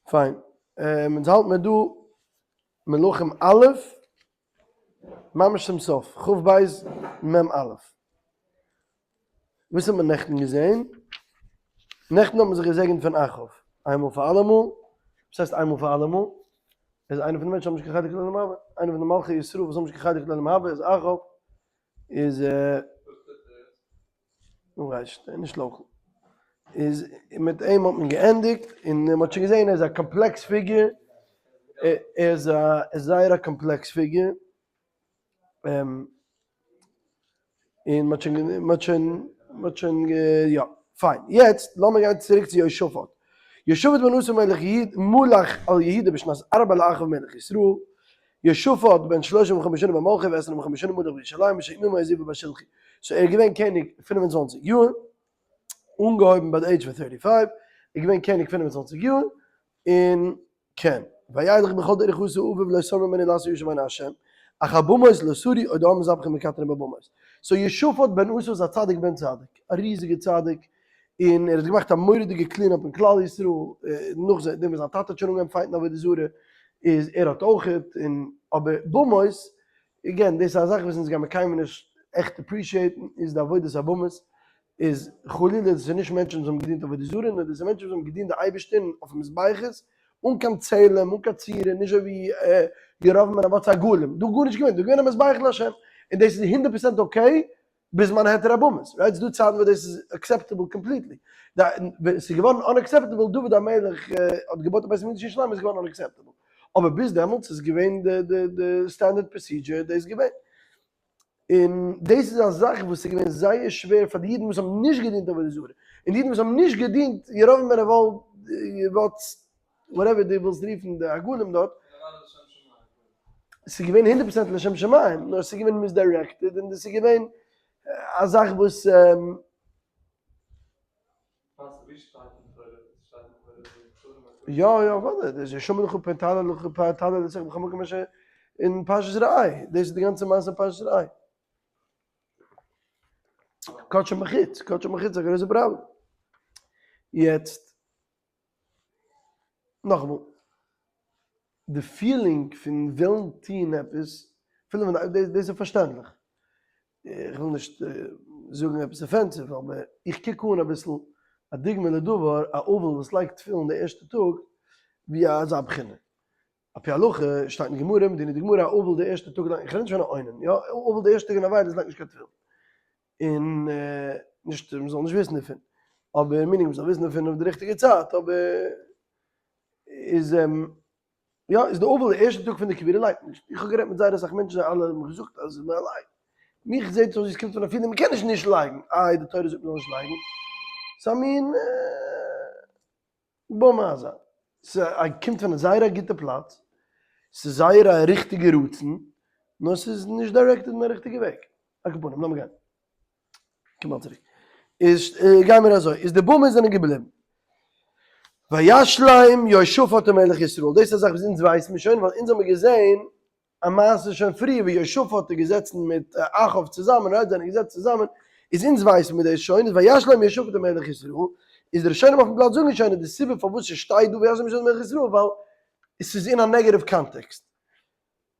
פיין, אונז האלט מיר דא מלכים א', ממש צום סוף, כ ב מ א. וואס האט מען נעכטן געזען? נעכטן האט מען זיך געזעגנט פון אחאב, איינמאל פאר אלעמאל, וואס הייסט איינמאל פאר אלעמאל? ער איז איינער פון די מענטשן וואס האבן נישט קיין חלק לעולם הבא, איינער פון די מלכי ישראל וואס האבן נישט קיין חלק לעולם הבא איז אחאב, איז נו ווייסט נישט local. איז מיט אים האט מען געענדיגט, און מען האט שוין געזען ער איז א complex figure, ער איז א זייער א complex figure, און מען האט שוין מען האט שוין מען האט שוין יא, פיין. יעצט לאמיר גיין צוריק צו יהושפט. יהושפט בן אסא מלך יהודה מלך על יהודה בשנת ארבע לאחאב מלך ישראל, יהושפט בן שלשים וחמש שנה במלכו ועשרים וחמש שנה מלך בירושלים ושם אמו עזובה בת שלחי. so ער איז געווען קעניג 25 יאר, אנגעהויבן ביי די עידזש פון 35, ער איז געווען קעניג 25 יאר, און כן, וילך בכל דרך עשה אביו לא סר ממנו לעשות הישר בעיני השם, אך הבמות לא סרו עוד העם מזבחים ומקטרים בבמות. so יהושפט בן אסא איז א צדיק בן צדיק, א ריזיגע צדיק, און ער האט געמאכט א מורא'דיגע clean up אין כלל ישראל, נאך דעם וואס זיין טאטע האט שוין אנגעהויבן fight ן עבודה זרה, איז ער האט אויכעט, און אבער במות, again דאס איז א זאך וואס אונז גיימער קיינמאל נישט עכט appreciate ן, איז די עבודת הבמות, איז חלילה דאס איז נישט מענטשן וואס האבן געדינט עבודה זרה, נאר דאס איז מענטשן וואס האבן געדינט די אייבערשטער אויף מזבחות, אן קיין צלם, אן קיין צורה, נישט אזוי ווי ירבעם בן נבט'ס עגלים, דא גארנישט געווען, דא איז געווען א מזבח להשם, און דאס איז הונדערט פראצענט okay בזמן היתר הבמות, right? ס'דא צייטן וואס דאס איז acceptable completely, ס'איז געווארן unacceptable, דוד המלך האט געבויט א בית המקדש אין ירושלים איז געווארן unacceptable, אבער ביז דעמאלטס איז געווען די standard procedure דאס געווען. און דאס איז א זאך וואס איז געווען זייער שווער פאר די אידן וואס האבן נישט געדינט עבודה זרה, און די אידן וואס האבן נישט געדינט ירבעם בן נבט, whatever דו ווילסט רופן די עגלים דארט, ס'איז געווען הונדערט פראצענט לשם שמים, נאר ס'איז געווען misdirected און דאס איז געווען א זאך וואס. יא יא אוודאי, דאס איז שמע לך פן תעלה לך פן תעלה לצעוק בכל מקום אשר אין פרשת ראה, דאס איז די גאנצע מעשה אין פרשת ראה. קדשי מחוץ, קדשי מחוץ איז א גרויסע פראבלעם. יעצט, נאכאמאל, די feeling פון ווילן טון עפעס, אפילו ווען, דאס איז פארשטענדליך, איך וויל נישט זאגן עפעס offensive, אבער איך קוק אן אביסל א דוגמא לדבר, א אבל וואס לייגט תפילין די ערשטע טאג, ווי אזא בחינה. על פי הלכה שטייט אין גמרא, מדינא דגמרא, א אבל די ערשטע טאג לייגט, איך רעד נישט פון א אונן, יא, א אבל די ערשטע טאג אין אבילות לייגט נישט קיין תפילין. און נישט מ'זאל נישט וויסן דערפון, אבער meaning מ'זאל וויסן דערפון אויף די ריכטיגע צייט, אבער איז יא איז די אבל די ערשטע טאג פון די קבורה לייגט מען נישט, איך האב גערעדט מיט זייער אסאך מענטשן זיי אלע האבן מיך געזאגט אז מען לייגט, מיך זעט אויס ווי עס קומט פון א feeling מען קען נישט נישט לייגן, איי די תורה זאגט מען זאל נישט לייגן, ס'איז א מין במה אזא, ס'קומט פון זייער א גוטע פלאץ, ס'איז זייער א ריכטיגע רצון, נאר ס'איז נישט directed אין א ריכטיגע וועג, על כל פנים לאמיר גיין. קום באלד צוריק. איז גיי מיר אזוי, איז די במות זענען געבליבן. וישלם יהושפט מלך ישראל, דאס איז א זאך וואס אונז ווייסן מיר שוין, ווייל אונז האבן געזען א מעשה שוין פריער ווי יהושפט איז געזעצן מיט אחאב צוזאמען, right, זענען געזעצן צוזאמען, איז אונז ווייסן מיר דאס שוין, איז וישלם יהושפט מלך ישראל, איז די ראשונים אויפן פלאץ זאגן שוין אז די סיבה פארוואס ס'שטייט דא וישלם יהושפט מלך ישראל ווייל עס איז אין א negative context.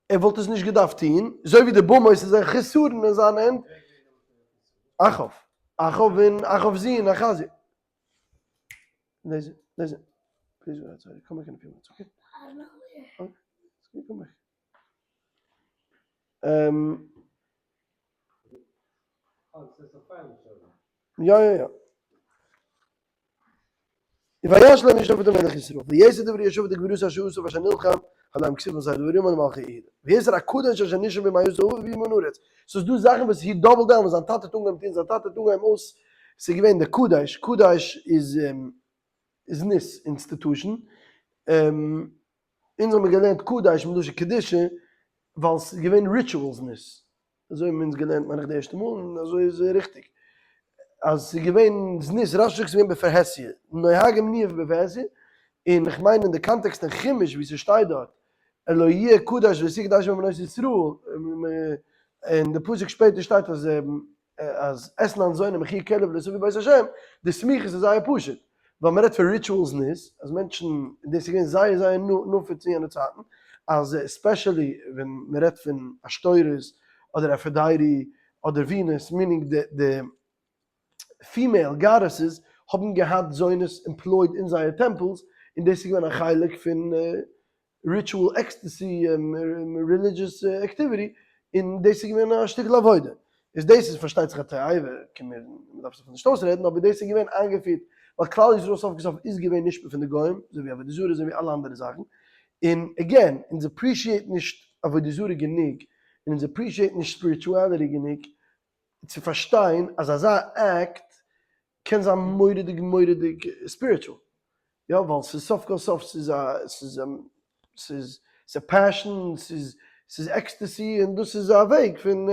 ער וואלט עס נישט געדארפט טון, אזוי ווי די במות איז א חסרון אין זיין הענט. אחאב, אחאב און אחאב'ס זון אחזיה. יא יא יא. וישלם יהושפט מלך ישראל, ויתר דברי יהושפט וגבורתו אשר עשה ואשר נלחם, הלא הם כתובים בספר דברי הימים למלכי יהודה. ויתר הקדוש אשר נשאר בימי אסא אביו בימי נארץ. ס'איז דא זאכן וואס he doubled down וואס זיין טאטע האט אנגעהויבן טון, זיין טאטע האט אנגעהויבן אויס, ס'איז געווען די קדש, קדש איז זנות institution, אונז האבן געלערנט קדש מלשון קדושה, ווייל ס'איז געווען ritual זנות. אזוי האבן אונז געלערנט מיין איך די ערשטע מאל און אזוי איז ריכטיג אז ס'איז געווען זנות, רש"י זאגט ס'איז געווען בפרהסיא, נוהגים ניאוף בפרהסיא, און איך מיין אין די context אין חומש ווי ס'שטייט דארט לא יהיה קדש ולא תהיה קדשה מבנות ישראל, און די פסוק שפעטער שטייט אז אז אתנן זונה ומחיר כלב לא תביא בית השם, די סמיכות איז זייער פשוט. ווייל מ'רעדט פון ritual זנות, אז מענטשן, און דאס איז געווען זייער זייער נפוץ אין יענע צייטן, אז especially ווען מ'רעדט פון עשתורת אדער אפרודיטי אדער ווענוס, meaning די female goddesses האבן געהאט זונות employed אין זייער temples, און דאס איז געווען א חלק פון ritual ecstasy religious activity, און דאס איז געווען א שטיקל עבודה. איז דאס איז פארשטייט זיך א תאווה, קען מען, מען דארף זיך נישט אויסרעדן, אבער דאס איז געווען איינגעפירט ווייל כלל ישראל סוף כל סוף איז געווען נשפע פון די גוים, אזוי ווי עבודה זרה, אזוי ווי אלע אנדערע זאכן, און again, אונז appreciate נישט עבודה זרה גענוג, און אונז appreciate נישט spirituality גענוג, צו פארשטיין אז אזא אקט קען זיין מורא'דיג מורא'דיג spiritual, יא ווייל ס'איז סוף כל סוף ס'איז א ס'איז ס'איז ס'איז passion ס'איז ס'איז ecstasy און דאס איז א וועג פון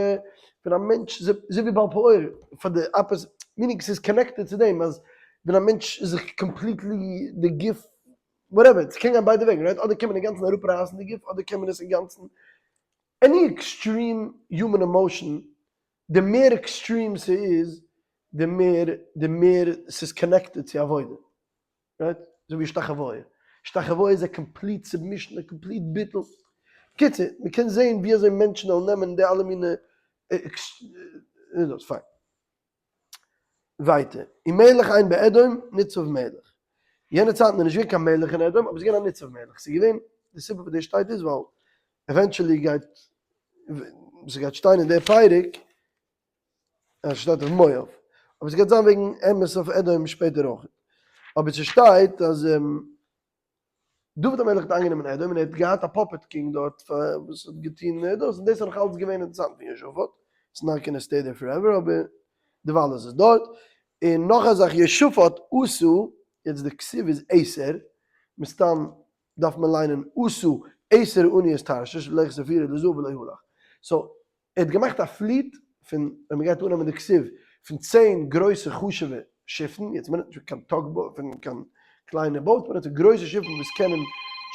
פון א מענטש אזוי ווי בעל פעור פאר די opposite meaning ס'איז connected צו דעם אז ווען א מענטש איז זיך completely די גוף whatever ס'קען גיין ביידע וועגן right אדער קען מען אינגאנצן אראפרייסן די גוף אדער קען מען עס אינגאנצן any extreme human emotion, די מער extreme ס'איז, די מער די מער ס'איז connected צו עבודה. right? אזוי ווי השתחוויה. השתחוויה איז א complete submission, א complete ביטול. בקיצור, מ'קען זעהן ווי אזוי מענטשן וועלן נעמען די אלע מיני דאס, פיין. ווייטער, ומלך אין באדום ניצב מלך. יענע צייטן איז נישט געווען קיין מלך אין אדום, אבער עס איז געווען א ניצב מלך. ס'איז געווען, די סיבה פאר דאס שטייט איז ווייל eventually גייט, ס'גייט שטיין אין די פרק, אז ס'שטייט אויף מואב, אבער ס'גייט זיין וועגן אמת אויף אדום שפעטער אויך. אבער ס'שטייט אז דוד המלך האט איינגענומען אדום און ער האט געהאט א puppet king דארט וואס האט געטון דאס, און דאס איז נאך אלץ געווען אין די צייטן פון יהושפט, it's not gonna stay there forever אבער דערווייל איז עס דארט. און נאך א זאך יהושפט עשה, יעצט די כתיב איז עשר, מסתם דארף מען ליינען עשה עשר אניות תרשיש ללכת אופירה לזהב ולא הלך, so ער האט געמאכט א fleet פון, ווען מען גייט אננעמען די כתיב, פון 10 גרויסע חשוב'ע שיפן, יעצט מען רעדט נישט פון קיין tug boat, פון קיין קליינע boat, מען רעדט פון גרויסע שיפן וואס קענען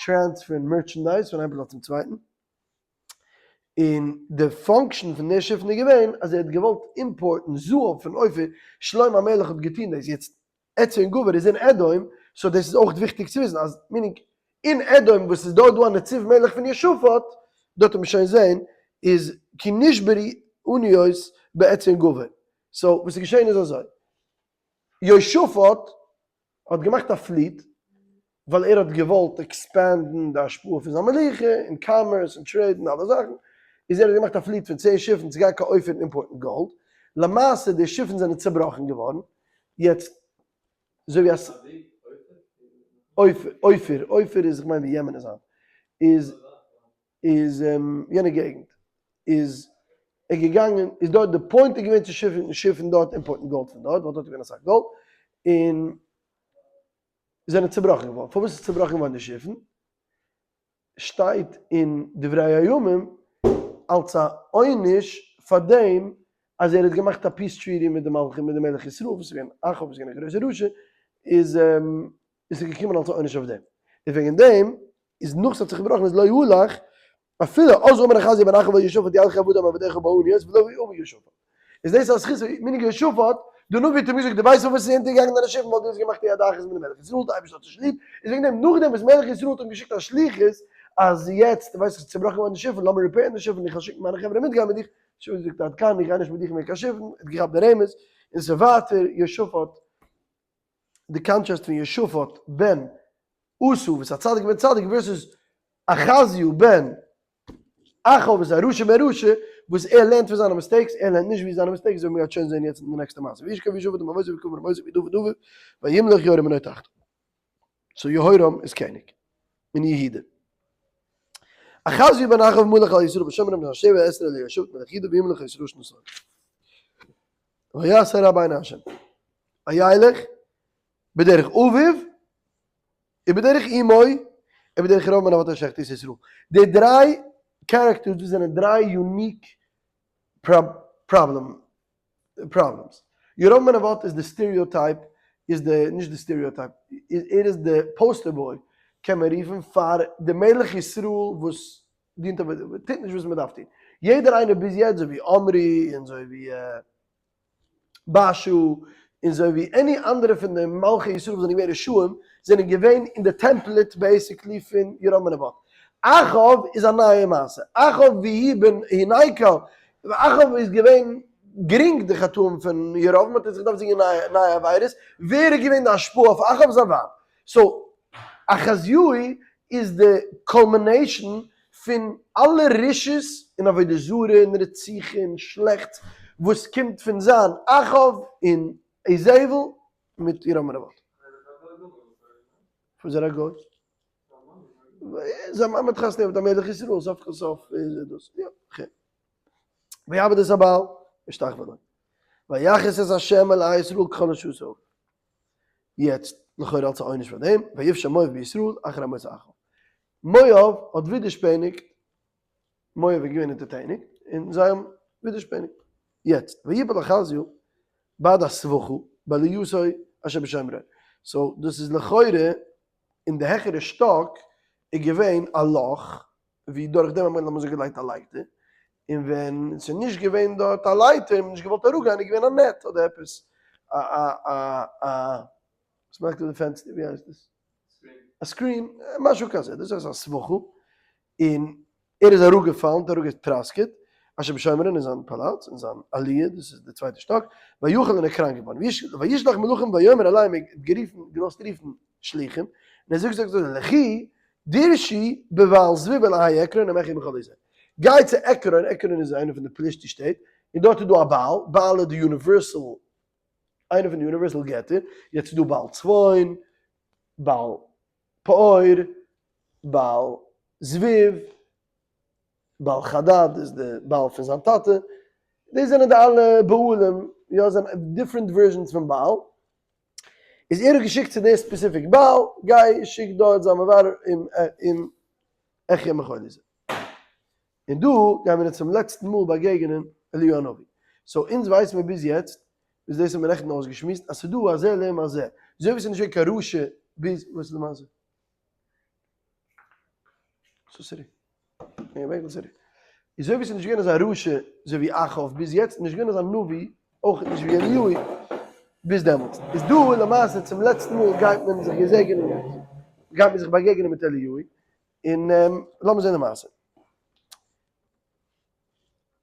transfer ן merchandise פון איין פלאץ צום צווייטן, און די function פון די שיפן איז געווען אז ער האט געוואלט import ן זהב פון אופיר, שלמה המלך האט געטון דאס, יעצט עציון גבר איז אין אדום, so דאס איז אויך וויכטיג צו וויסן אז meaning אין אדום וואס איז דארט דא א נציב מלך פון יהושפט, דארט וועט מען שוין זעהן, איז כי נשברו אניות בעציון גבר. so וואס איז געשעהן איז אזוי, יהושפט האט געמאכט א fleet ווייל ער האט געוואלט expand ן די השפעה פון זיין מלוכה און commerce און trade און אלע זאכן, איז ער האט געמאכט א fleet פון 10 שיפן צו גיין קיין אופיר און import ן גאלד, למעשה די שיפן זענען צובראכן געווארן, יעצט אזוי ווי אז אופיר, אופיר איז איך מיין ווי יעמען איז היינט, איז איז יענע געגנט, איז ער געגאנגען, איז דארט די point איז געווען צו שיפן שיפן דארט import ן גאלד פון דארט, ווייל דארט איז געווען אסאך גאלד, און זענען צובראכן געווארן, פארוואס איז צובראכן געווארן די שיפן? שטייט אין דברי הימים אלס א עונש פאר דעם אז ער האט געמאכט א peace treaty מיט די מלך מיט די מלך ישראל וואס איז געווען אחאב וואס איז געווען א גרויסע רשע איז איז עס געקומען אלס א עונש אויף דעם און וועגן דעם איז נאך ס'האט זיך געבראכן איז לא הלך אפילו אז אמר אחזיה בן אחאב אל יהושפט ילכו עבדים עבדיך באניות ולא אבא יהושפט איז דאס א זכות meaning יהושפט, די נביא האט אים געזאגט דו ווייסט פארוואס עס איז אונטערגעגאנגען דיינע שיפן ווייל דו האסט געמאכט א יד אחת מיט די מלך ישראל, די אייבערשטער האט נישט ליב, איז וועגן דעם נאכדעם וואס מלך ישראל האט אים געשיקט א שליחות אז יעצט דו ווייסט עס איז צובראכן געווארן די שיפן לאמיר repair ן די שיפן איך וועל שיקן מיינע חברה מיטגיין מיט דיך, יהושפט זאגט עד כאן איך גיי נישט מיט דיך מער קיין שיפן, ער האט געכאפט די רמז, און ס'איז ווייטער יהושפט, די contrast פון יהושפט בן אסא וואס איז א צדיק בן צדיק versus אחזיהו בן אחאב וואס איז א רשע בן רשע וואס ער לערנט פון זיינע mistakes, ער לערנט נישט ווי זיינע mistakes ווי מ'גייט שוין זען יעצט אין די נעקסטע מעשה וישכב יהושפט עם אבותיו ויקבר במות דוד אביו וימלוך יהורם בנו תחתיו. so יהורם איז קעניג אין יהודה. אחזיהו בן אחאב מלך על ישראל בשומרון בשנת שבע עשרה ליהושפט מלך יהודה וימלוך על ישראל שנתיים. ויעש הרע בעיני השם. וילך בדרך אביו ובדרך אמו ובדרך ירבעם בן נבט אשר החטיא את ישראל. די דריי characters דא זענען דריי unique problem problems. ירבעם בן נבט איז די stereotype, איז די, נישט די stereotype, ער איז די poster boy קען מען רופן פאר די מלך ישראל וואס דינט אבער טוט נישט וואס מען דארף טון. יעדער איינער ביז יעצט אזוי ווי עמרי און אזוי ווי בעשא. און אזוי ווי any אנדערע פון די מלכי ישראל וואס זענען געווען רשעים, זענען געווען אין די template basically פון ירבעם בן נבט. אחאב איז א נייע מעשה. אחאב והוא בן הינקא, אחאב איז געווען גרינג די חטאים פון ירבעם, האט ער זיך געדארפט זינגען נייע עבירות, ווער איז געווען די השפעה אויף אחאב? זיין ווייב. so אחזיהו איז די culmination פון אלע רשעות און עבודה זרה און רציחה און שלעכטס וואס קומט פון זיין אחאב און איזבל מיט ירבעם בן נבט. וואס איז ער א גוי? זיין מאמע האט חתונה געהאט מיט א מלך ישראל, סוף כל סוף איז ער דאס. יא, okay. ויעבד את הבעל וישתחוה לו. ויכעס את ה' אלהי ישראל ככל אשר עשה. יעצט לכאורה אלס א עונש פאר דעם, ויפשע מואב בישראל אחרי מות אחאב. מואב האט ווידערשפעניגט, מואב איז געווען אונטערטעניג, און זיי האבן ווידערשפעניגט. יעצט, ויפל אחזיהו בעד הסבכה בעליתו אשר בשומרון. so דאס איז לכאורה אין די העכערע שטאק איז געווען א לאך ווי דורך דעם האט מען לאמיר זאגן געלייגט א לייטער, און ווען ס'איז נישט געווען דארט א לייטער און מ'האט נישט געוואלט אראפגיין איז געווען א net אדער עפעס א א א א וואס מ'לייגט אויף די פענסטער ווי הייסט עס? א screen, משהו כזה, דאס הייסט א סבכה, און ער איז אראפגעפאלן, האט אראפגעטראסקעט, אשר בשומרון אין זיין פאלאץ, אין זיין עליה, דאס איז די צווייטע שטאק, ויחל און ער איז קראנק געווארן, וישלח מלאכים ויאמר אליהם, ער האט גערופן, געלאזט רופן שליחים, און ער זאגט זאגט אזוי, לכו דרשו בבעל זבוב אלהי עקרון אם אחיה מחולי זה. גיי צו עקרון, עקרון איז איינע פון די פלישתי שטעט, און דארט איז דא א בעל, בעל איז די universal, איינע פון די universal געטער, יעצט איז דא בעל צפון, בעל פעור, בעל זבוב, בעל חדד איז די בעל פון זיין טאטע, דאס זענען די אלע בעלים, יא, זענען different versions פון בעל, איז ער האט געשיקט צו די specific בעל, גיי שיק דארט זיי מברר אם אחיה מחולי זה. און דא גייען מיר צום לעצטן מאל באגעגענען אליהו הנביא. so אונז ווייסן מיר ביז יעצט, ביז דאס האבן מיר נעכטן אויסגעשמועסט, אז ס'דא א זה לעומת זה. אזוי ווי ס'איז נישט געווען קיין רשע ביז, וואס איז די מעשה? אזוי ווי ס'איז נישט געווען אזא רשע אזוי ווי אחאב ביז יעצט, נישט געווען אזא נביא אויך נישט ווי אליהו ביז דעמאלטס. איז דא למעשה צום לעצטן מאל גייט מען זיך געזעגענען, גייט מען זיך באגעגענען מיט אליהו, און לאמיר זען די מעשה.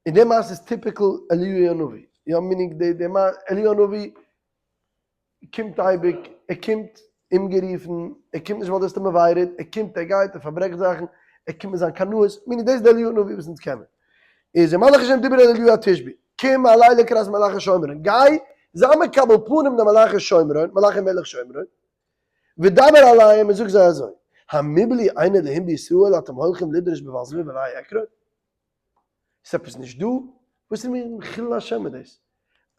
און די מעשה איז typical אליהו הנביא, יא meaning די די אליהו הנביא קומט אייביג, ער קומט אומגערופן, ער קומט נישט ווייל דו האסט אים invited, ער קומט, ער גייט, ער פארברעכט זאכן, ער קומט מיט זיין קנאות, meaning דאס איז די אליהו הנביא וואס אונז קענען. איז דער מלאך השם דיבר אל אליהו התשבי, קום עלה לקראת מלאכי שומרון, גיי, זיי מקבל פנים די מלאכי שומרון, מלאכי מלך שומרון, ודבר אליהם און זאג זיי אזוי, המבלי אין אלהים בישראל אתם הולכים לדרוש בבעל זבוב אלהי עקרון? איז עפעס נישט דא? וואס איז מיר חילול השם מיט דאס?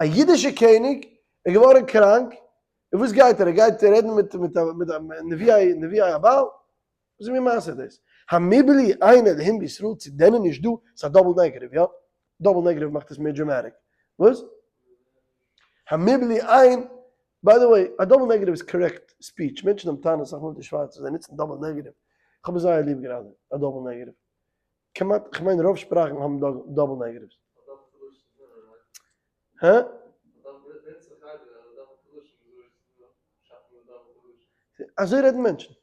א אידישע קעניג איז געווארן קראנק, און וואס גייט ער? ער גייט רעדן מיט מיט מיט נביאי נביאי הבעל? וואס איז מיר מעשה דאס? המבלי אין אלהים בישראל צו דען איז נישט דא? ס'איז א double negative, יא? double negative מאכט עס מער dramatic. וואס? המבלי אין, by the way, א double negative איז correct speech, מענטשן האבן טענות אסאך מאל אויף די שווארצע, זיי נוצן double negative, איך האב עס זייער ליב גראדע, א double negative. כמעט, כ'מיין רוב שפראכן האבן double negatives. הא? אזוי רעדן מענטשן.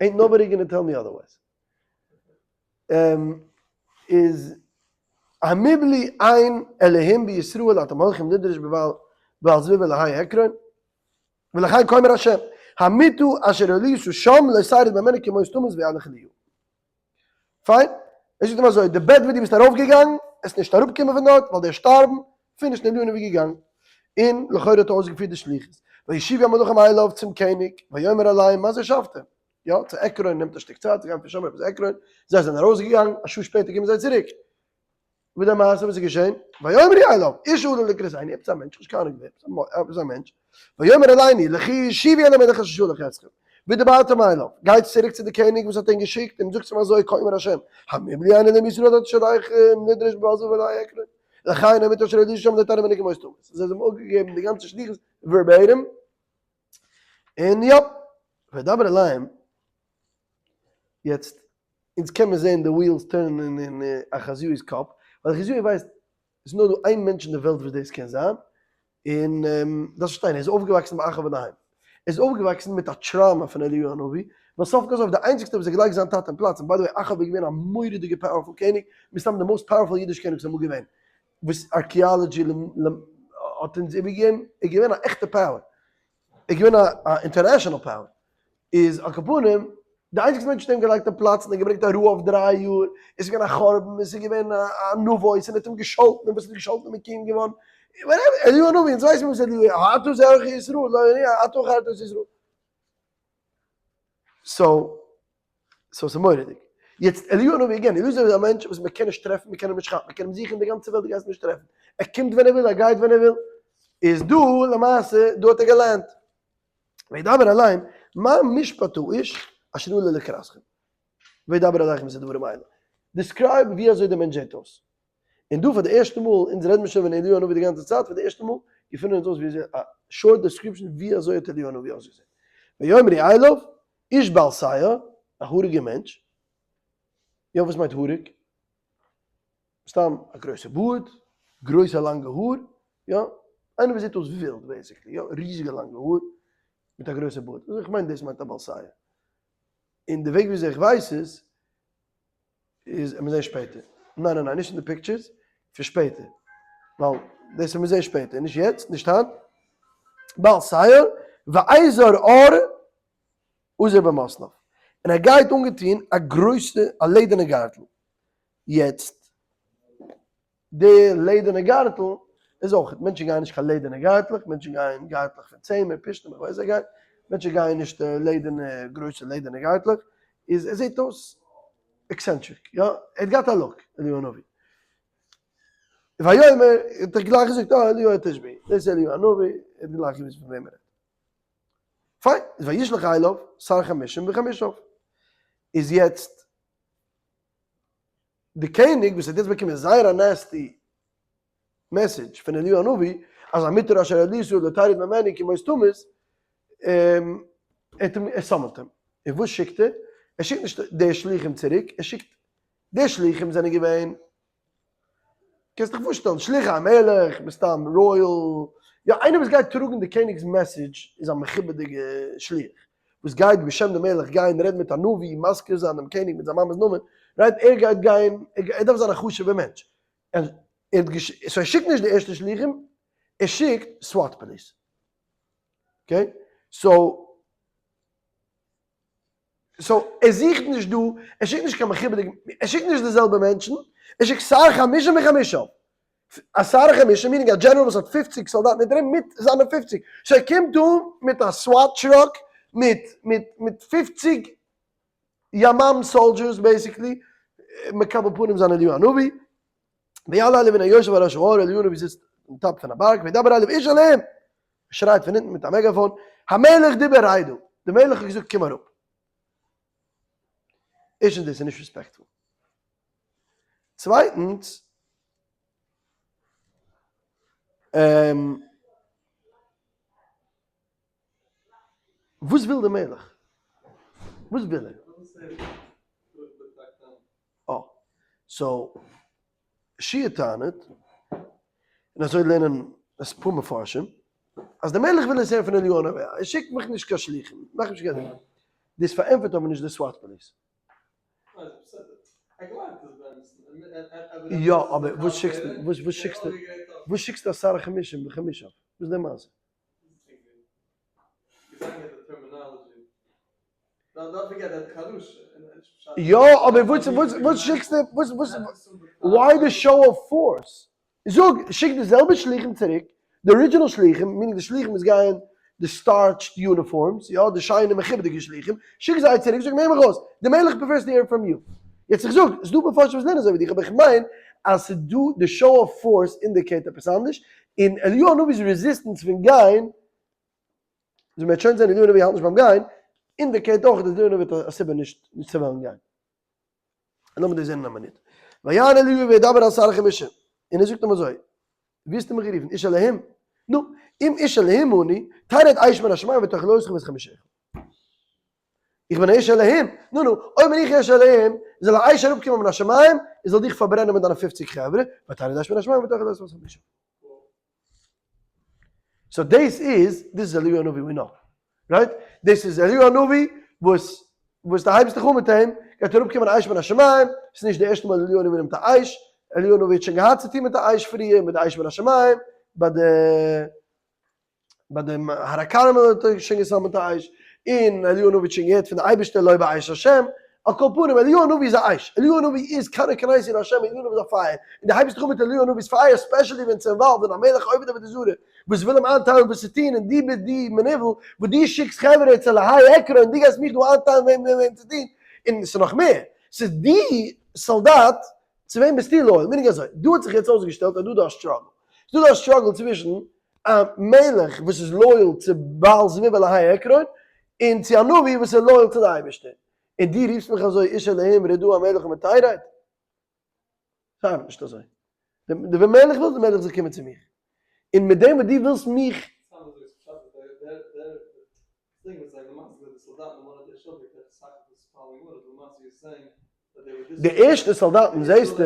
Ain't nobody gonna tell me otherwise. איז המבלי אין אלהים בישראל אתם הולכים לדרוש בבעל זבוב אלהי עקרון? ולכן כה אמר השם, המטה אשר העלית שם לא תרד ממנה כי מות תמות וילך אליהו. פיין, ער זאגט אים אזוי, די בעט ווי דו ביסט ארויפגעגאנגען, עסט נישט אראפקומען פון דארט, ווייל דו וועסט שטארבן, finish און אליהו הנביא געגאנגען, און לכאורה האט ער אויסגעפירט די שליחות, וישובו המלאכים אליו צום קעניג, ויאמר אליהם מה זה שבתם? יא, צו עקרון נעמט א שטיק צייט צו גיין פון שומרון ביז עקרון, זיי זענען ארויסגעגאנגען, א שעה שפעטער קומען זיי צוריק, וואס די מעשה וואס איז געשען? ויאמרו אליו, איש עלה לקראתנו, עפעס א מענטש, נישט קיין אנונג ווער, עפעס א מענטש, ויאמר אלינו, לכו שובו אל המלך אשר שלח אתכם, ודברתם אליו, גייטס צוריק צו די קעניג וואס האט ענק געשיקט, און זאגטס אים אזוי, כה אמר השם, המבלי אין אלהים בישראל אשר שולחים לדרוש בבעל זבוב אלהי עקרון, לכן המטה אשר העלית שם לא תרד ממנה כי מות תמות. זיי האבן אפגעגעבן די גאנצע שליחות verbatim, און יא, וידבר אליהם, יעצט, אונז קען מען זעהן די wheels turn ען אין אחזיהו'ס קאפ, ווייל אחזיהו ווייסט עס איז נאר דא איין מענטש אין די וועלט וואס דאס קען זיין, און דארפסט פארשטיין, ער איז אויפגעוואקסן ביי אחאב אינדערהיים. ער איז אויפגעוואקסן מיט א trauma פון אליהו הנביא, ווייל סוף כל סוף די איינציגסטע וואס האט געלייגט זיין טאטע אין פלאץ, און by the way אחאב איז געווען א מורא'דיגע powerful קעניג, מסתם די most powerful אידיש קעניג וואס איז אמאל געווען, וואס archaeology האט אונז איבערגעגעבן, ער איז געווען א עכטע power, ער איז געווען א international power. איז על כל פנים, די איינציגסטע מענטש וואס האט אים געלייגט אין פלאץ און געברענגט א רעה אויף 3 יאר, עס איז געווען א חורבן, עס איז געווען א נביא, און ער האט אים געשאלטן, און וואס האט געשאלטן איז מקוים געווארן, אליהו הנביא, אונז ווייסן וואס אליהו, אתה זרעך ישראל, לא אני, אתה בחרת את ישראל. so, so ס'איז מורא'דיג. יעצט אליהו הנביא, again, אליהו איז א מענטש וואס מ'קען נישט טרעפן, מ'קען אים נישט כאפן, מ'קען אים זוכן אין די גאנצע וועלט, דו גייסט אים נישט טרעפן. ער קומט ווען ער וויל, ער גייט ווען ער וויל. איז דא למעשה, דא האט ער געלערנט. וידבר אליהם, מה משפט האיש אשר עלה לקראתכם? וידבר אליכם את הדברים האלה. describe ווי אזוי דער מענטש זעט אויס. און דא פאר די ערשטע מאל, אונז רעדן מיר שוין פון אליהו הנביא די גאנצע צייט, פאר די ערשטע מאל געפינען אונז אויס ווי אזוי א short description ווי אזוי האט אליהו הנביא אויסגעזען. ויאמרו אליו, איש בעל שער, א האריגער מענטש. יא וואס מיינט האריג? סתם א גרויסע בארד, גרויסע לאנגע האר, יא, איינער וואס זעט אויס ווילד basically, יא, ריזיגע לאנגע האר, מיט א גרויסע בארד, איך מיין דאס מיינט א בעל שער. און די וועג וויאזוי איך ווייס עס, איז עמיר זען שפעטער. ניין ניין ניין, נישט אין די pictures, פון שפעטער. ווייל דאס עמיר זען שפעטער, נישט יעצט, נישט היינט. בעל שער, ואזר עור עזר במתניו. און ער גייט אנגעטון א גרויסע, א לעדערנע גארטל. יעצט, די לעדערנע גארטל איז אויך, מענטשן גייען נישט קיין לעדערנע גארטלעך, מענטשן גייען גארטלעך פון צמר, פשתים, איך ווייס זיי גייען, מענטשן גייען נישט לעדערנע, גרויסע לעדערנע גארטלעך, איז ער זעט אויס eccentric, יא, ער האט געהאט א look, אליהו הנביא. ויאמר, האט ער גלייך געזאגט, אה, אליהו התשבי, דאס איז אליהו הנביא, ער האט גלייך געוואוסט פון וועם ער רעדט. פיין, איז וישלח אליו שר חמשים וחמישה, איז יעצט די קעניג וואס האט יעצט באקומען זייער א nasty message פון אליהו הנביא אז המטר אשר העלית לא תרד ממנו כי מות תמות, ער האט אים, ער summon ט אים, און וואס שיקט ער? ער שיקט נישט די שלוחים צוריק, ער שיקט, די שלוחים זענען געווען, קענסט דיך פארשטעלן, שלוחי המלך, מסתם royal, יא איינער וואס גייט טראגן די קעניג'ס message איז א מכובד'יגע שליח, וואס גייט בשם די מלך גיין רעדן מיט א נביא, מזכיר זיין דעם קעניג מיט זיין מאמע'ס נאמען, right, ער גייט גיין, ער דארף זיין א חשוב'ער מענטש, ער האט געש, so ער שיקט נישט די ערשטע שלוחים, ער שיקט SWAT police, okay, so, so ער זוכט נישט דא, ער שיקט נישט קיין מכובד'יגע, ער שיקט נישט די זעלבע מענטשן, ער שיקט שר חמשים וחמישה, א שר חמשים meaning א דזשענעראל וואס האט 50 סאלדאטן אונטער אים מיט זיינע 50, so ער קומט אן מיט א SWAT truck מיט מיט מיט 50 ימ"מ soldiers basically, מקבל פנים זיין אליהו הנביא, ויעל אליו והנה יושב על ראש ההר, אליהו הנביא זיצט אין top פון א בארג, וידבר אליו איש אלהים, ער שרייט פון אונטן מיט א megaphone, המלך דיבר רדה, די מלך האט געזאגט קום אראפ. ערשטנס דאס איז נישט respectful. צווייטנס, וואס וויל די מלך? וואס וויל ער? אה, so שיע טענה'ט, און אזוי לערנען עס פאר מפרשים, אז די מלך וויל עס הערן פון אליהו הנביא, ער שיקט מיך נישט קיין שליחים, מאך נישט קיין דאס פארענטפערט אבער נישט די SWAT police. יא, אבער וואס שיקסטו, וואס שיקסטו, וואס שיקסטו א שר חמישים וחמישה? וואס איז די מעשה? יא, אבער וואס וואס שיקסטו, וואס וואס, why the show of force? זאג, שיק די זעלבע שליחים צוריק, די original שליחים, meaning די שליחים וואס גייען די starched uniforms, יא, די שיינע מכובד'יגע שליחים, שיק זיי צוריק, זאג נעם מיך אויס, די מלך prefers to hear from you. יעצט איך זאג, ס'דא מפרשים וואס לערנען אזוי ווי דיך, אבער איך מיין אז ס'דא די show of force indicate עפעס אנדערש, און אליהו הנביא'ס resistance פון גיין, ווי מ'וועט שוין זען אליהו הנביא האלט נישט ביים גיין, indicate אויך אז אליהו הנביא האט א סיבה נישט צו וועלן גיין. לאמיר דאס זען אין א מינוט. ויען אליהו וידבר אל שר החמישים, און ער זאגט אים אזוי, ווי האסטו מיך גערופן, איש אלהים? נו, אם איש אלהים אני, תרד אש מן השמים ותאכל אותך ואת חמישיך. איך בין א איש אלהים, נו נו, אויב בין איך איש אלהים, זאל א אש אראפקומען מן השמים, און זאל דיך פארברענען מיט דיינע 50 חברה, ותרד אש מן השמים ותאכל אותך ואת חמישיך. So דאס איז, דאס איז אליהו הנביא we know, right? דאס איז אליהו הנביא וואס וואס די הייבסט דיך אן מיט אים, גייט אראפקומען אש מן השמים, ס'איז נישט די ערשטע מאל אליהו הנביא נעמט א אש, אליהו הנביא האט שוין געהאט צוטון מיט א אש פריער, מיט די אש מן השמים, ביי די ביי דעם הר הכרמל האט ער שוין געסאמענט א אש, און אליהו הנביא האט שוין געהערט פון די אייבערשטער לא באש השם, על כל פנים אליהו הנביא איז א אש, אליהו הנביא איז קנא קנאתי להשם, אליהו הנביא איז א פייער, און די הייבסט דיך אן מיט אליהו הנביא'ס פייער especially ווען ס'איז involved אין א מלך עובד עבודה זרה וואס וויל אים איינטיילן וואס צו טון, און דו ביסט די מנוול וואס דו שיקסט חברה צו אלהי עקרון און דו גייסט מיך דא איינטיילן וועם וועם צו טון, און ס'איז נאך מער, ס'איז די סאלדאט צו וועם ביסטו loyal, meaning אזוי, דא האט זיך יעצט אויסגעשטעלט אז דא איז דא א struggle, ס'איז דא דא א struggle צווישן א מלך וואס איז loyal צו בעל זבוב אלהי עקרון, און צו א נביא וואס איז loyal צו די אייבערשטער, און דו רופסט מיך אזוי איש אלהים רדה המלך ותרד? ס'ארבעט נישט אזוי. די ווען מלך וויל, די מלך זאל קומען צו מיך. און מיט דעם וואס דו ווילסט מיך. די ערשטע סאלדאטן זעסטו,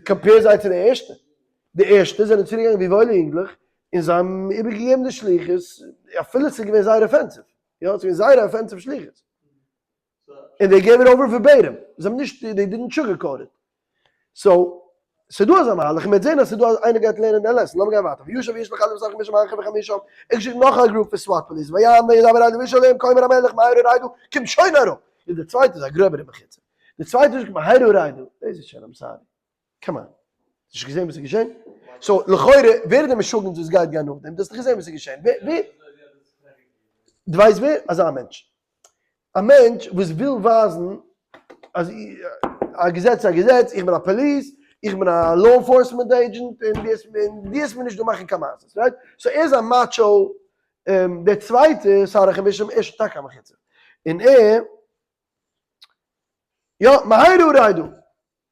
compare זיי צו די ערשטע. די ערשטע זענען צוריקגעגאנגען ווי וואוילע יונגלעך, און זיי האבן איבערגעגעבן די שליחות, אפילו ס'איז געווען זייער offensive. יא, ס'איז געווען זייער א offensive שליחות. און they gave it over verbatim, זיי האבן נישט, they didn't sugarcoat it. So, ס'דא אזא מהלך, און מ'וועט זען אז ס'דא איינער גייט לערנען די lesson, לאמיר גיין ווייטער, וישב וישלח אליו שר חמשים אחר וחמישה, ער האט געשיקט נאך א group פון SWAT police, ויען וידבר אליו איש אלהים כה אמר המלך מהרה רדה, קומט שוין אראפ! איז די צווייטע איז א גרעבערע מחיצה, די צווייטע זאגט מהרה רדה, דאס איז שוין I'm sorry, come on, נישט געזען וואס איז געשען? So לכאורה ווער איז די משוגעים וואס גייט גיין נאכדעם? דו האסט דאך געזען וואס איז געשען, ווער ווער? דו ווייסט ווער? אזא מענטש. א מענטש וואס וויל ווייזן אז א געזעץ איז א געזעץ, איך בין א police, איך בין א law enforcement agent, און דו וועסט מיר נישט דא מאכן קיין מעשות, right? So ער איז א macho, דער צווייטער שר החמשים ער איז שוין טאקע א מחוצף, און ער, יא, מהרה רדו!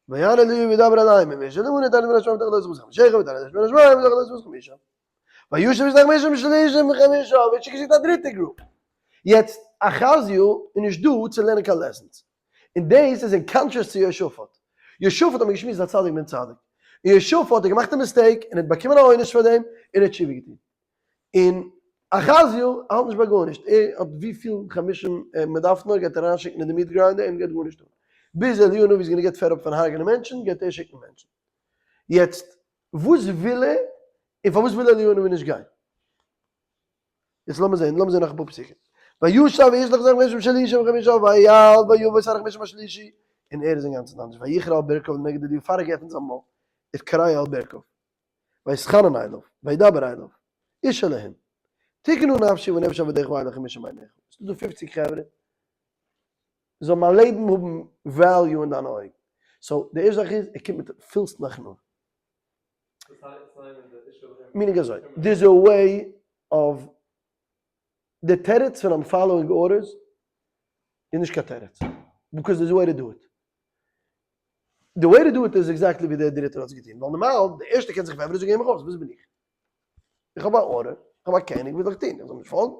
ויען אליהו וידבר אליהם עם איש אלוהים ונתן מן השמים ותחת עשרה חמישה ותחת מן השמים ותחת עשרה חמישה וישב וישלח חמשים שלישים וחמישה ווערט שוין געשיקט א דריטע group יעצט אחזיהו איז נישט דא צו לערנען קיין lessons און דאס איז אין contrast צו יהושפט יהושפט האט מען געשמועסט איז א צדיק בן צדיק און יהושפט האט געמאכט א mistake און האט באקומען א עונש פאר דעם און האט תשובה געטון און אחזיהו האלט נישט ביי גארנישט, ער האט וויפיל חמשים מען דארף נאר גייט ער אריינשיקן אין די meat grinder און גייט גארנישט טון. ביז אליהו הנביא איז gonna get fed up פון הרג'נען מענטשן גייט ער שיקן מענטשן. יעצט וואס וויל ער און פארוואס וויל אליהו הנביא נישט גיין? יעצט לאמיר זען, לאמיר זען נאך אפאר פסוקים. וישב וישלח שר חמשים שלישים וחמישה ויעל ויבא שר חמשים השלישי, און ער איז אינגאנצן אנדערש, ויכרע על ברכיו לנגד אליהו פאר ער געעפנט זיין מויל, איז כרע על ברכיו. ויתחנן אליו, וידבר אליו, איש אלהים, תקנה נפשי ונפש עבדיך אלה חמשים בעיניך, ס'איז דא פופציג חברה, זאל מיין לעבן האבן value אין דיינע אויגן. So, די ערשטע זאך איז, ער קומט מיט פולסטן הכנעה. Meaning אזוי, there's a way of, די תירוץ פון I'm following orders איז נישט קיין תירוץ, because there's a way to do it. The way to do it איז exactly ווי דער דריטער האט עס געטון, ווייל נארמאל די ערשטע קען זיך וועבער זאגן הער מיך אויס, וואס בין איך? איך האב א order, איך האב א קעניג, וואס זאל איך טון? איך זאל נישט פאלגן?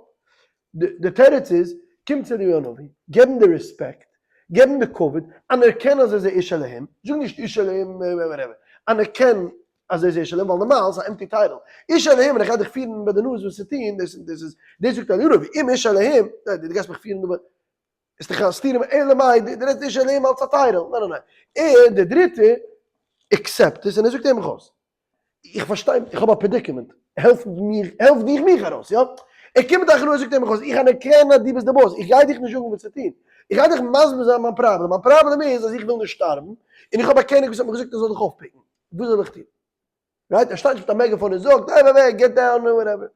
די תירוץ איז, קום צו אליהו הנביא, געב אים די רעספעקט, געב אים די כבוד, אנערקען אז ער איז א איש אלהים, זאג נישט איש אלהים whatever, אנערקען אז ער איז איש אלהים, ווייל נארמאל איז א empty title, איש אלהים און איך גיי דיך פירן ביי די נאז וואס צו טון, דאס איז, דאס זאגט אליהו הנביא, אם איש אלהים, דו גייסט מיך פירן דא ביי. איז דאך א סתירה אלא מאי דו רעדסט איש אלהים אלץ א title, ניין ניין ניין, ער דער דריטער accept עס און ער זאגט הער מיך אויס, איך פארשטיי איך האב א predicament, העלף מיר העלף דיך מיך ארויס יא, ער קומט דאך און ער זאגט הער מיך אויס, איך אנערקען אז דו ביסט די boss, איך גיי דיך נישט זאגן וואס צו טון, איך גיי דיך מסביר זיין מיין פראבלעם, מיין פראבלעם איז אז איך וויל נישט שטארבן, און איך האב א קעניג וואס האט מיר געזאגט איך זאל דיך אויפ pick ן, וואס זאל איך טון? Right? ער שטייט נישט מיט א megaphone און זאגט, איי וויי וויי, get down, whatever.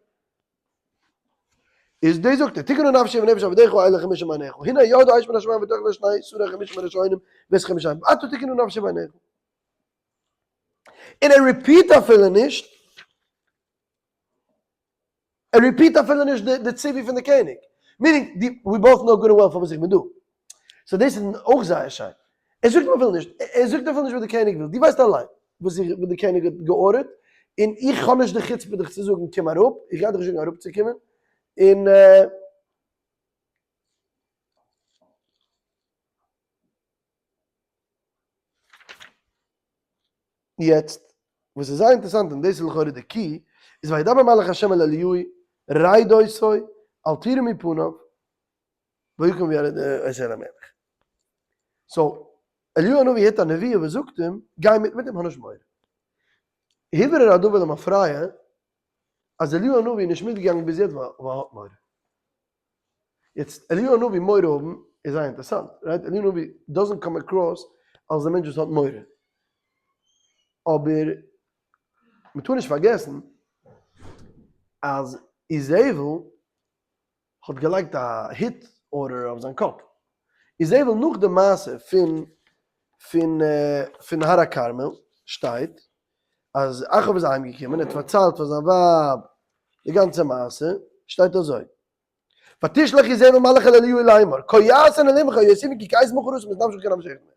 איז דאס זאגט ער, תקנה נפשי ונפש עבדיך אלה חמשים בעיניך, הנה ירדה אש מן השמים ותאכל שני שרי חמשים הראשונים ואת חמשיהם, ועתה תקנה נפשי בעיניך. און ער repeat אפילו נישט, ער repeat אפילו נישט די ציווי פון די קעניג. Meaning, די, we both know good and well פארוואס איך בין דא. So דאס איז אויך זייער שיין. ער זאגט אים אפילו נישט, ער זאגט אפילו נישט וואס די קעניג וויל. דו ווייסט אליין וואס איך, וואס די קעניג האט גע order ט, און איך האב נישט די חוצפה דיך צו זאגן קום אראפ, איך גיי דיך נישט זאגן אראפצוקומען, און. יעצט, וואס איז זייער אינטערעסאנט, און דאס איז לכאורה די key, איז וידבר מלאך השם אל אליהו רד אותו אל תירא מפניו ויקום וירד אותו אל המלך. So אליהו הנביא הערט א נבואה וואס זאגט אים גיי מיט מיט אים האב נישט מורא. הוברר הדבר למפרע אז אליהו הנביא איז נישט מיטגעגאנגען ביז יעצט ווייל ער האט מורא. יעצט אליהו הנביא מורא האבן איז זייער אינטערעסאנט, right? אליהו הנביא doesn't come across אלס די מענטש וואס האט מורא. אבער מ'טאר נישט פארגעסן אז איזבל האט געלייגט א hit order אויף זיין קאפ. איזבל נאך די מעשה פון פון פון הר הכרמל שטייט אז אחאב איז אהיימגעקומען ער האט פארציילט פאר זיין ווייב די גאנצע מעשה, שטייט אזוי, ותשלח איזבל מלאך אל אליהו לאמור, כה יעשון אלהיך יוסיפון כי כעת מכר השם את נפשך כנפש אחד מהם.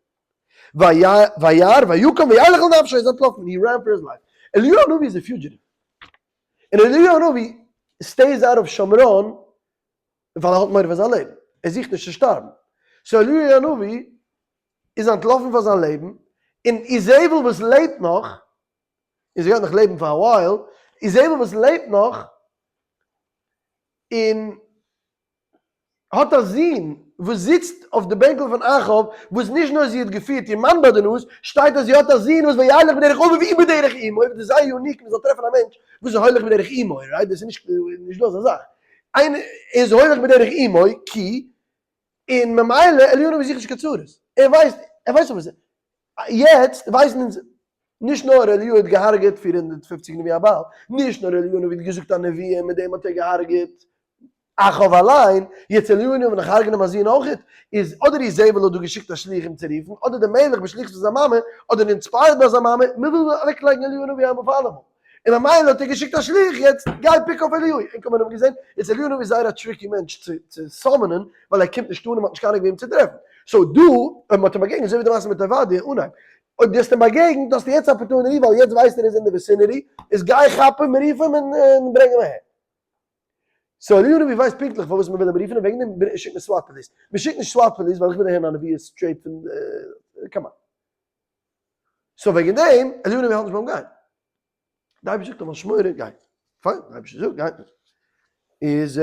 וירא ויקם וילך אל נפשו, ער איז אנטלאפן, he ran for his life. אליהו הנביא איז א fugitive. און אליהו הנביא stays out of שומרון ווייל ער האט מורא פאר זיין לעבן, ער זוכט נישט צו שטארבן. So אליהו הנביא איז אנטלאפן פאר זיין לעבן, און איזבל וואס לעבט נאך, און זי גייט נאך לעבן פאר א while, איזבל וואס לעבט נאך, און האט א זון וואס זיצט אויף די בענקל פון אחאב, וואס נישט נאר זי האט געפירט איר מאן ביי די נאז, שטייט אז זי האט א זון וואס וילך בדרך אביו ובדרך אמו, דאס איז זייער unique מען זאל טרעפן א מענטש וואס איז הולך בדרך אמו, right? דאס איז נישט דא אזא זאך, איינער איז הולך בדרך אמו כי, און ממילא אליהו הנביא זוכט נישט קיין צרות, ער ווייסט, ער ווייסט אויף וואס, יעצט ווייסן אונז, נישט נאר אליהו האט געהארגעט 450 נביאי הבעל, נישט נאר אליהו הנביא האט געזאגט א נבואה און מיט דעם האט ער געהארגעט אחאב אליין, יעצט אליהו הנביא נאך הרג'נען מיין זון אויכעט, איז אדער איזבל האט דא געשיקט א שליח אים צו רופן, אדער דער מלך בשליחות פון זיין מאמע, אדער inspired ביי זיין מאמע, מען וויל אוועקלייגן אליהו הנביא איינמאל פאר אלעמאל. און ממילא האט ער געשיקט א שליח יעצט גיי pick אויף אליהו, און כמובן האבן געזען איז אליהו הנביא זייער א tricky מענטש צו צו summon ען ווייל ער קומט נישט אן און מ'האט נישט קיין אנונג ווי אים צו טרעפן, so דא אויב מ'האט אים באגעגנט אזוי ווי די מעשה מיט עובדיה אנהייב, אויב דו האסט אים באגעגנט האסטו יעצט opportunity ווייל יעצט ווייסט ער איז אין די vicinity, איז גיי כאפ אים רוף אים און ברענג אים אהער. So אליהו הנביא ווייסט פונקטליך פארוואס מ'וויל אים רופן און וועגן דעם שיקט מען SWAT police, מ'שיקט נישט SWAT police ווייל איך וויל הערן א נבואה straight פון come on. So וועגן דעם, אליהו הנביא האלט נישט ביים גיין. די אייבערשטער זאגט אים אל שמורה גיי. פיין, די אייבערשטער זאגט גייט מען. איז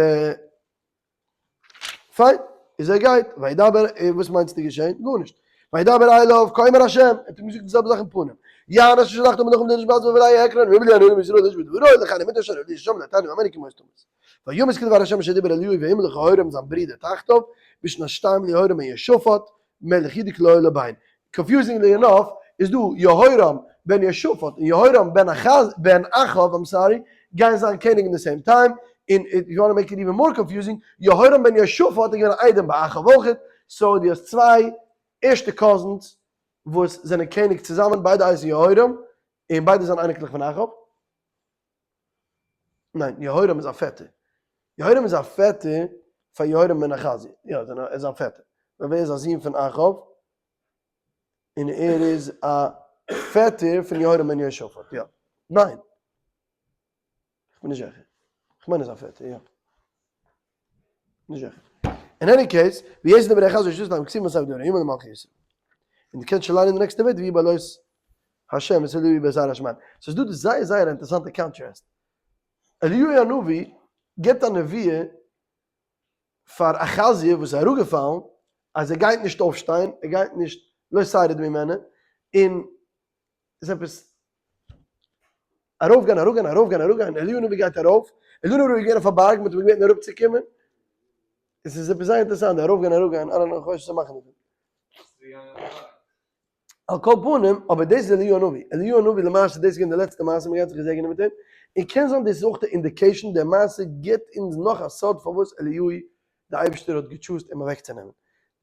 פיין, איז ער גייט, וידבר, וואס מיינסטו געשען? גארנישט. וידבר אליו, כה אמר השם, ער האט אים געזאגט די זעלבע זאך אין פנים. יען אשר שלחת מלאכים לאיש בעז ובלעי עקרון, ויבלע הנערים ישראל איש בדברו, לכן אמת אשר אליש שם נתן ממני כמות תמות. וימות כדבר השם אשר דיבר אליהו וימלך יהורם זיין ברודער תחתיו, בשנת שתיים ליהורם בן יהושפט, מלך יהודה כי לא היה לו בן. Confusingly enough איז דא יהורם בן יהושפט און יהורם בן אחז בן אחאב, I'm sorry, גייען זיין קעניג אין די same time, און if you wanna make it even more confusing, יהורם בן יהושפט איז געווען א איידעם ביי אחאב אויכעט, so דו האסט צוויי ערשטע cousins וואס זענען קעניג צוזאמען, ביידע הייסן יהורם, און ביידע זענען אייניקלעך פון אחאב. ניין, יהורם איז א פעטער. יהורם איז א פעטער פאר יהורם בן אחזיה. יא, ער איז א פעטער. ווייל ווער איז א זון פון אחאב? און ער איז א פעטער פון יהורם בן יהושפט. יא. ניין. כ'בין נישט זיכער. כ'מיין ער איז א פעטער, יא. נישט זיכער. In any case, ווי יעצט דברי חז ל שטות להם כתיב מסב דברי ימים למלכי ישראל. און דו קענסט שוין ליינען די נעקסטע ווערטער ויהי בעלות השם את אליהו בשר השמים. ס'איז דא די זייער זייער אינטערעסאנטע contrast. אליהו הנביא גיבט א נבואה פאר אחזיה וואס איז אראפגעפאלן אז ער גייט נישט אויפשטיין, ער גייט נישט לא תרד ממנה, און איז עפעס ארויפגיין אראפגיין ארויפגיין אראפגיין, אליהו הנביא גייט ארויף, אליהו הנביא איז געווען אויף א בארג, מען האט אים געבעטן אראפצוקומען, עס איז עפעס זייער אינטערעסאנט די ארויפגיין אראפגיין, I don't know, איך ווייס נישט וואס צו מאכן דערפון. על כל פנים, אבער דאס איז אליהו הנביא, אליהו הנביא למעשה דאס איז געווען די לעצטע מעשה, מען גייט זיך געזעגענען מיט אים, און קען זיין דאס איז אויך די indication, די מעשה גיבט אונז נאך א סוד פארוואס אליהו די אייבערשטער האט גע choose ט אים אוועקצונעמען.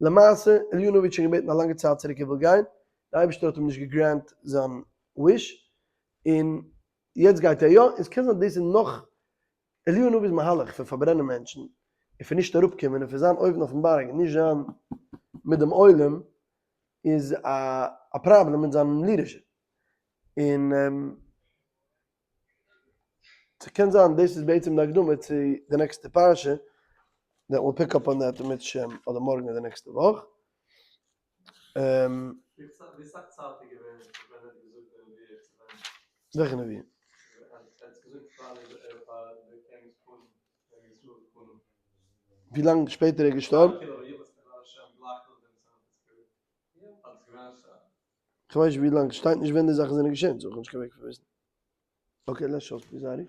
למעשה, אליהו הנביא האט שוין געבעטן א לאנגע צייט צוריק ער וויל גיין, די אייבערשטער האט אים נישט גע grant זיין wish, און יעצט גייט ער יא, און ס'קען זיין דאס איז נאך אליהו הנביא'ס מהלך פון פארברענען מענטשן, און פון נישט אראפקומען, און פון זיין אויבן אויפן בארג און נישט זיין מיט דעם עולם, איז א פראבלעם מיט זיין leadership. און ס'קען זיין דאס איז בעצם די הקדמה צו די נעקסטע פרשה, that we'll pick up on that אם ירצה השם אדער מארגן אדער נעקסטע וואך. ווי סאך צייט איז געווען ווען ער האט געזאגט די נבואה צו ווען? וועלכע נבואה? ער האט געזאגט פאר די. ווי לאנג שפעטער ער איז געשטארבן? כ'ווייס נישט ווי לאנג, ס'שטייט נישט ווען די זאכן זענען געשען, so כ'האב נישט קיין וועג פון וויסן. Okay, לעש אויס please, ארי.